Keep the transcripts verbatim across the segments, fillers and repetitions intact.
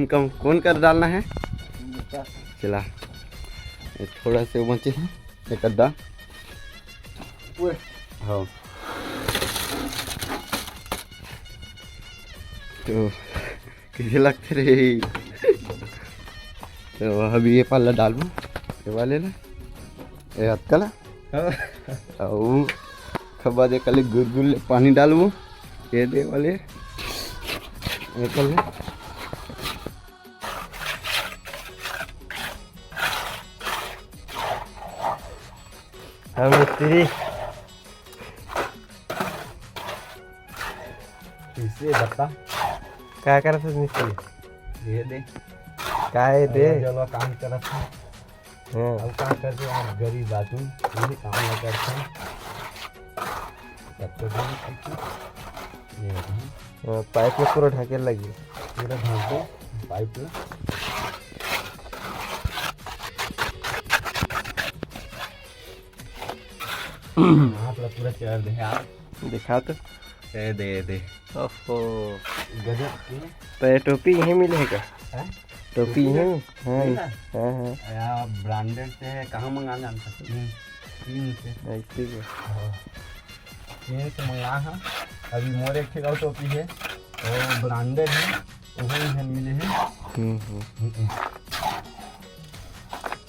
कम कौन कर डालना है? चला, ये थोड़ा से बचे हैं, एक आधा। पूरे। हाँ। तो कइसे लगथे रे? तो अभी ये पाला डालबो, ये वाले ला, ये अतका ला। हाँ। अउ खबा दे कले गुरगुर ले पानी डालबो, ये दे वाले, ये कर ले। हाँ मिस्त्री, कइसे बता? का करत हस मिस्त्री? ये दे। का ये दे? चलो, चलो, काम करत हस। हाँ। अब का करबे यार, गरीब आदमी, यही काम ला करथन। तब तो दिन ये है। हाँ, पाइप में पूरा ढाके लगी। पूरा ढाक दो पाइप में। आप लोग पूरा चढ़ दे यार। दिखा तो। ए दे, ए दे। ओहो। गजब की। तो ये टोपी यहीं मिले है का? हैं? टोपी टोपी यहीं? हाँ, यहीं ना? हाँ, हाँ। यार, ब्रांडेड से है, कहाँ मंगाना हम सब? चीन, चीन से। ऐसे ही है। हाँ। चीन से मंगा है। अभी मोर एक ठे अउ टोपी है, वो ब्रांडेड है, वो भी इधर मिले हैं। हम्म, हम्म। हम्म, हम्म।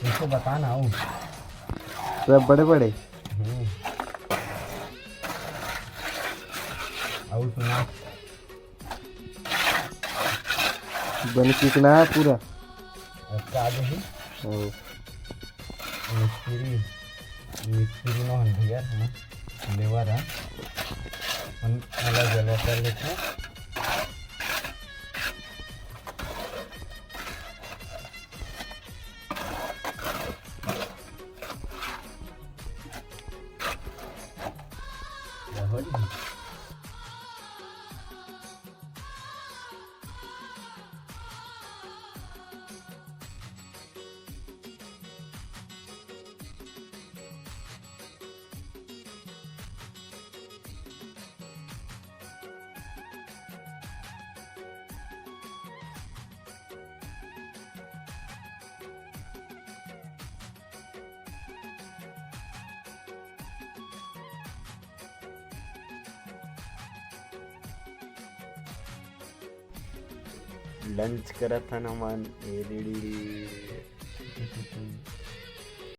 इसको बताना हो। सब बड़े बड़े। हम्म। अउ सुना। बन कितना है पूरा? इसका आगे ही। ओ। मिस्त्री, मिस्त्री नो हन भैया, हम लेबर हैं। हम अलग अलग कर लेते हैं। लंच करत हन हमन। ए रे रे रे।